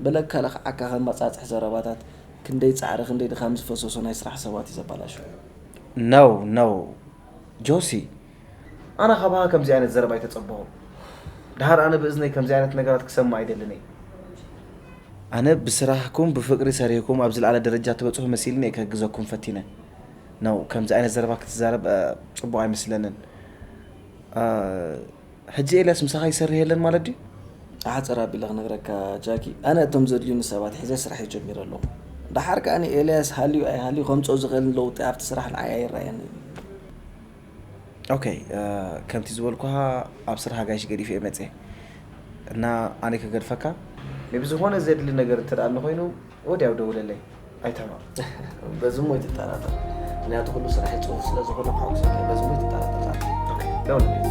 በለካ ለኽዓካ ከም መጻጽሒ ዘረባታት ክንደይ ጻዕሪ ክንደይ ድኻም ዝፈሰሶ ናይ ስራሕ ሰባት እዩ ዘባላሹ። No, no. ጆሲ፣ ኣነ ካባኻ ከምዚ ዓይነት ዘረባ ኣይተጸበኹን። ደሓር ኣነ ብእዝነይ ከምዚ ዓይነት ነገራት ክሰምዕ ኣይደልን እየ። ኣነ ብስራሕኩም ብፍቅሪ ሰሪሕኩም ኣብ ዝለዓለ ደረጃ ትበጽሑ መሲልኒ እየ ክሕግዘኩም ፈቲነ። No፣ ከምዚ ዓይነት ዘረባ ክትዛረብ፣ እ፣ ጽቡቕ ኣይመስለንን። እ፣ ሕጂ ኤልያስ ምሳኻ ይሰርሕ የለን ማለት ድዩ? ኣሕጽር ኣቢለ ክነግረካ ጃኪ፣ ኣነ እቶም ዘድልዩኒ ሰባት ሒዘ ስራሕ ይጀሚረ ኣለኹ። ደሓር ከኣ ንኤልያስ ሃልዩ ኣይሃልዩ ከምጽኦ ዝኽእል ለውጢ ኣብቲ ስራሕ ንዓይ ኣይረኣየንን። ኦኬ፣ እ፣ ከምቲ ዝበልኩኻ ኣብ ስራሕ ኣጋይሽ ገዲፈ እየ መጽየ እና ኣነ ክገድፈካ። maybe ዝኾነ ዘድሊ ነገር እንተ ደኣ ኣሎ ኮይኑ ወዲያው ደውለለይ። ኣይተማ። በዚ እሞ ኣይትጠራጠር። ምኽንያቱ ኩሉ ስራሐይ ጽፉፍ ስለ ዝኾነ ክሓጉሰካ እየ። በዚ እሞ ኣይትጠራጠር። ኦኬ፣ ደውለለይ።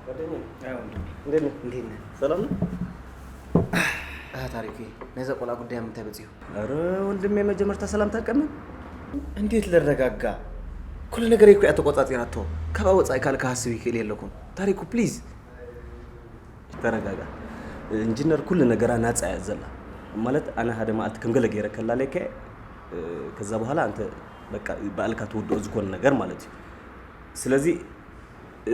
ጓደኛዬ፣ አይ ወንድሜ። እንዴት ነህ? እንዴት ነህ? ሰላም ነው? አህ፣ ታሪኩ፣ ናይዛ ቆልዓ ጉዳይ ኣብ ምንታይ በጺሑ? ኧረ ወንድሜ፣ መጀመርታ ሰላምታ ቀምን። እንዴት ልረጋጋ? ኩሉ ነገረይ እኮ እያ ተቆጻጺራቶ። ካብኣ ወጻኢ ካልእ ክሃስብ ይክእል የለኩን። ታሪኩ፣ ፕሊዝ። ተረጋጋ። ኢንጂነር ኩሉ ነገራ ናጻ እያ ዘላ። ማለት ኣነ ሓደ መዓልቲ ከም ገለ ገይረ ከላለይከ፣ እ፣ ከዛ በኋላ ኣንተ በቃ ባዕልካ ትውድኦ ዝኾነ ነገር ማለት እዩ። ስለዚ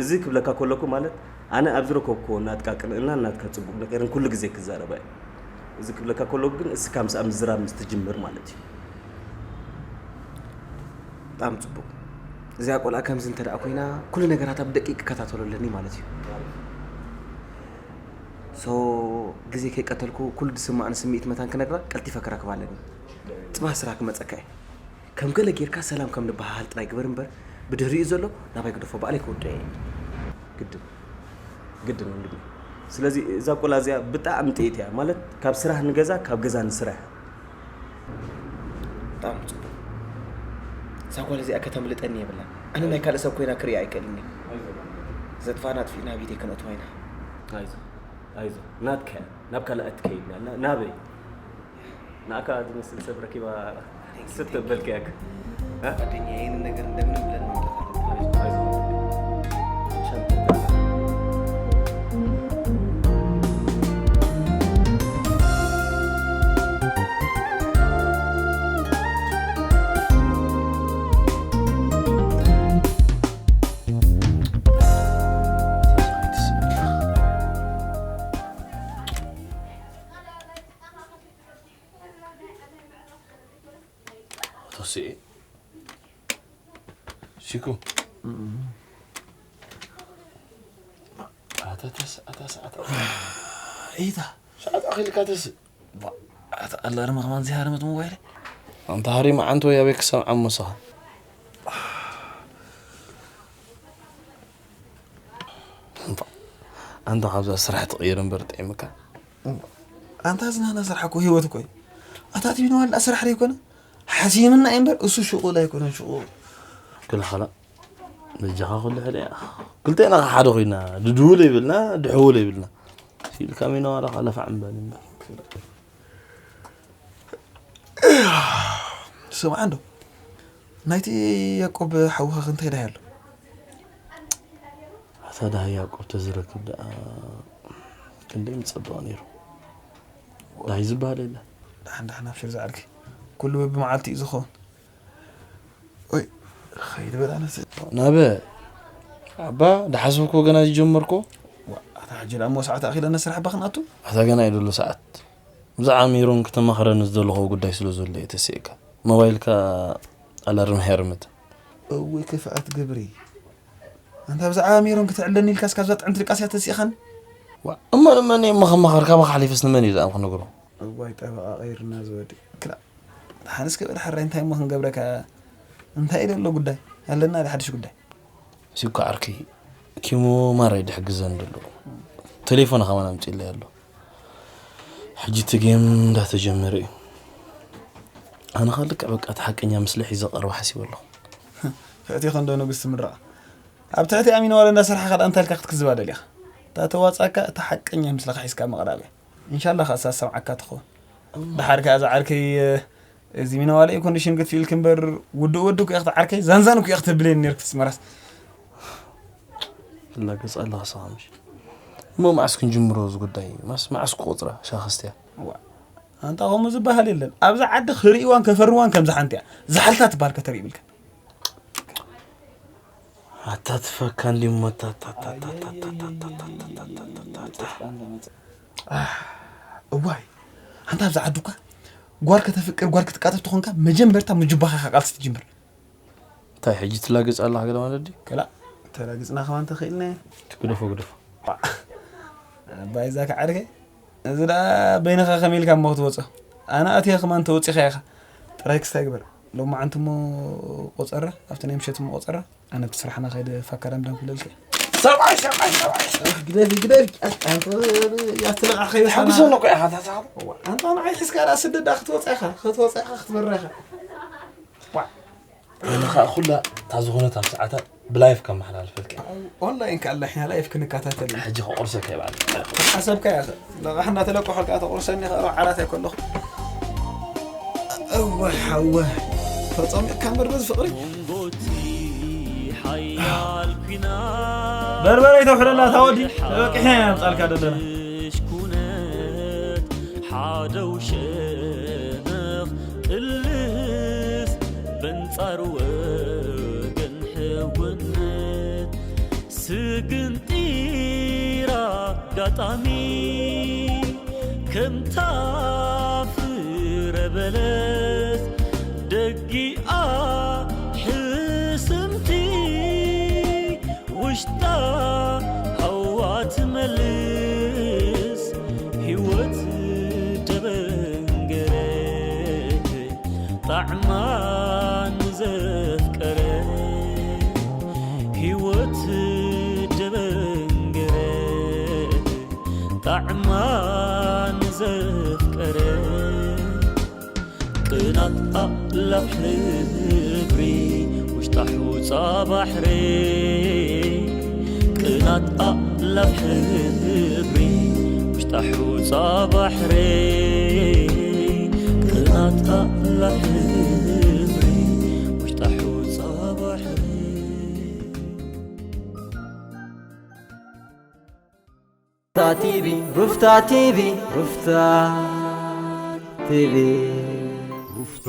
እዚ ክብለካ ከለኩ ማለት ኣነ ኣብ ዝረከብኩዎ ናትካ ቅንእና ናትካ ጽቡቕ ነገርን ኩሉ ግዜ ክዛረባ እየ። እዚ ክብለካ ከለኩ ግን እስካ ምስኣ ምዝራብ ምስ ትጅምር ማለት እዩ። ብጣዕሚ ጽቡቕ። እዚኣ ቆልዓ ከምዚ እንተ ደኣ ኮይና፣ ኩሉ ነገራታ ብደቂቕ ክከታተሎ ኣለኒ ማለት እዩ። ሶ፣ ግዜ ከይቀተልኩ፣ ኩሉ ዝስምዓኒ ስምዒት መታን ክነግራ፣ ቀልጢፈ ክረክባ ኣለኒ። ጽባሕ ስራሕ ክመጸካ እየ። ከም ገለ ጌርካ ሰላም ከም ንበሃሃል ጥራይ ግበር እምበር፣ ብድሕሪኡ ዘሎ ናባይ ግደፎ፣ ባዕለይ ክውድኦ እየ። ግድን፣ ግድን ወንድመይ። ስለዚ እዛ ቆልዓ እዚኣ ብጣዕሚ ጥኢት እያ። ማለት ካብ ስራሕ ንገዛ፣ ካብ ገዛ ንስራሕ። ብጣዕሚ ጽቡቕ። እዛ ጓል እዚኣ ከተምልጠኒ የብላን። ኣነ ናይ ካልእ ሰብ ኮይና ክርእያ ኣይክእልን እየ። ዘጥፋእና ኣጥፊእና ኣብ ኢደይ ከነእትዋ ኢና። ኣይዞ፣ ኣይዞ። ናትካ እያ። ናብ ካልእ ኣይትከይድና። ና-፣ ናበይ? ንኣካ ዝመስል ሰብ ረኪባ ስር ተበልክያክ። እ? ጓደኛዬ፣ ይህንን ነገር እንደምንም ብለን ማምጣት አለብን። አይዞህ፣ አይዞህ። ሻንጣ ተስኤ ሲኩ ኣታ ተስ ኣታ ሰዓት ኢታ ሰዓት ኣኺልካ ተስ ኣላርማ ከማን ዘይሃረመት ሞባይል ኣንታ ሃሪ መዓንቶ ያበይ ክሰምዓ መሳኻ ኣንታ ካብዛ ስራሕ ትቕይር እምበር ጥዒምካ ኣንታ ዝናና ስራሕ እኮ ህይወት እኮ እዩ። ኣታትቢና ዋላ ስራሕ ዘይኮነ ሓሲምና እዩ እምበር እሱ ሽቑል ኣይኮነን ሽቑል። ክልኸላ በጃኻ ኩሉ ሕደ ክልተና ሓደ ኮይና ድድውል ይብልና ድሕውል ይብልና ሲልካ ሚና ዋላ ለፋዕ ምባል እምበር ስምዓ እንዶ ናይቲ ያቆብ ሓውኻ ክንታይ ዳይ ኣሎ? ኣታ ዳሃይ ያቆብ ተዝረክብ ደኣ ክንደይ ምጸበቐ ነይሩ። ዳሃይ ዝበሃል የለ ደሓን ደሓን ኣብሽር ዝዓርኪ ኩሉ በብመዓልቲ እዩ ዝኸውን። ወይ ኸይድ በል ኣነስ ናበ ኣባ ዳሓሰብኩ ገና ዝጀመርኩ ኣታ ሕጂ ደኣ እሞ ሰዓት ኣኺለ ነስራሕ ባኽን ኣቱ ኣታ ገና እዩ ዘሎ ሰዓት ብዛዕባ ሜሮን ክትመኽረኒ ዝደለኹ ጉዳይ ስለ ዘሎ እየ ተስእካ ሞባይልካ ኣላርም ሃርምት እወይ ክፍኣት ግብሪ ኣንታ ብዛዕባ ሜሮን ክትዕለኒ ኢልካስ ካብዛ ጥዕምቲ ድቃስ እያ ተሲእኻኒ እሞ ንመን እየ መኸማኸር ካባኻ ሓሊፈስ ንመን እዩ ዝኣም ክነግሮ እዋይ ጠበቓ ቀይርና ዝወዲ ክላ ሓንስ ክበል ሓራይ እንታይ እሞ ክንገብረካ እንታይ እዩ ዘሎ ጉዳይ ኣለና ዶ ሓድሽ ጉዳይ ሲኳ ዓርከይ ኪሞ ማራይ ድሕግዘን ደሎ ቴሌፎን ከማን ኣምፅእለይ ኣሎ ሕጂ እቲ ጌም እንዳተጀመረ እዩ ኣነ ከ ልክዕ በቃ እቲ ሓቀኛ ምስሊ ሒዘ ቀርባ ሓሲበ ኣለኹ ትሕቲ ከንዶ ንግስቲ ምረቓ ኣብ ትሕቲ ኣሚን ዋለ እንዳሰርሓ ካልኣ እንታይ ኢልካ ክትክዝባ ደሊኻ እታ ተዋፃካ እታ ሓቀኛ ምስልኻ ሒዝካ ምቕራብ እያ እንሻላ ከኣ ሳሰምዓካ ትኸውን ድሓር ከኣ ዝዓርከይ እዚ ሚነዋለ ኮንዲሽን ክትፊልክ እምበር ውድእ ወዲ ኩ ክትዓርከይ ዛንዛን ኩ ክትብለኒ ነርክ ትስመራስ ትላገጽ ኣለኻ ሰኻ ምሽ እሞ መዓስ ክንጅምሮ እዚ ጉዳይ ማስ መዓስ ክቆፅራ ሻኸስትያ ኣንታ ከምኡ ዝበሃል የለን ኣብዛ ዓዲ ክርእዋን ከፈርዋን ከምዚ ሓንቲ እያ ዝሓልታ ትበሃል ከተርኢ ይብልካ ኣታ ትፈካ እንዲሞ እዋይ ኣንታ ኣብዚ ዓዲ እኳ ጓል ከተፍቅር ጓል ክትቃተፍ ተኾንካ መጀመርታ ምጅባኻ ኢኻ ቃልሲ ትጅምር እንታይ ሕጂ ትላገጽ ኣለኻ ገለ ማለት ድዩ ከላ ተላግጽና ከማን ተኽእልና ግደፎ ግደፎ ኣባይ እዛ ከዓርከ እዚ ደኣ በይንኻ ከመይ ኢልካ እሞ ክትወጾ ኣነ ኣትየ ከማን ተወጺኻ ኢኻ ጥራይ ክስታይ ግበር ሎማዓንቲ እሞ ቆጸራ ኣብቲ ናይ ምሸት እሞ ቆጸራ ኣነ እቲ ስራሕና ከይደ ፋካራ እንዳን ክብለልከ ሰብኣይ ሰብኣይ ሰብኣይ ግደፊ ግደፊ ያትለቃ ከይበሳ ሓግዞ ነኮ ኢኻ ታታ ኣንታ ንዓይ ሒዝካ ደኣ ስደዳ ክትወጻ ኢኻ ክትወጻ ኢኻ ክትበራ ኢኻ ኣነ ከዓ ኩላ እታ ዝኾነት ኣብ ሰዓታ ብላይፍ ከመሓላልፈልካ እየ። ኦንላይን ከኣ ኣላ ሒና ላይፍ ክንከታተል ኢና። ሕጂ ከቑርሰካ እየ ባዕለይ። ሓሰብካ እያ ለቓሕ እናተለቀሑ ከኣ ተቑርሰኒ ከኣ ዓራት ኣይኮለኹ። እወ ሓወ ተጸሚቕካ እምበር በዚ ፍቕሪ። በርበረ ይተውሕለላ እታ ወዲ ተበቂሕና ኢና ምጻልካ ዘለና። ኩነት ሓደው ሸነኽ ቅልስ በንጻር ወገን ሕውነት ስግንጢራ ኣጋጣሚ ከምታ ፍረ በለስ ደጊኣ ሕስምቲ ውሽጣ ሃዋ ትመልስ ህይወት ደበንገረ ጣዕማ ንዘፍቀረ ህይወት ደበንገረ ጣዕማ ንዘፍቀረ ቅናት ኣላፍ ሕብሪ ውሽጣ ሑጻ ባሕሪ ቅናት ኣላፍ ሕብሪ ውሽጣ ሑጻ ባሕሪ ኣትኣላ ሕብሪ ውሽጣ ሑጻ ባሕሪ። ሩፍታ ቲቪ፣ ሩፍታ ቲቪ፣ ሩፍታ ቲቪ። ሩፍታ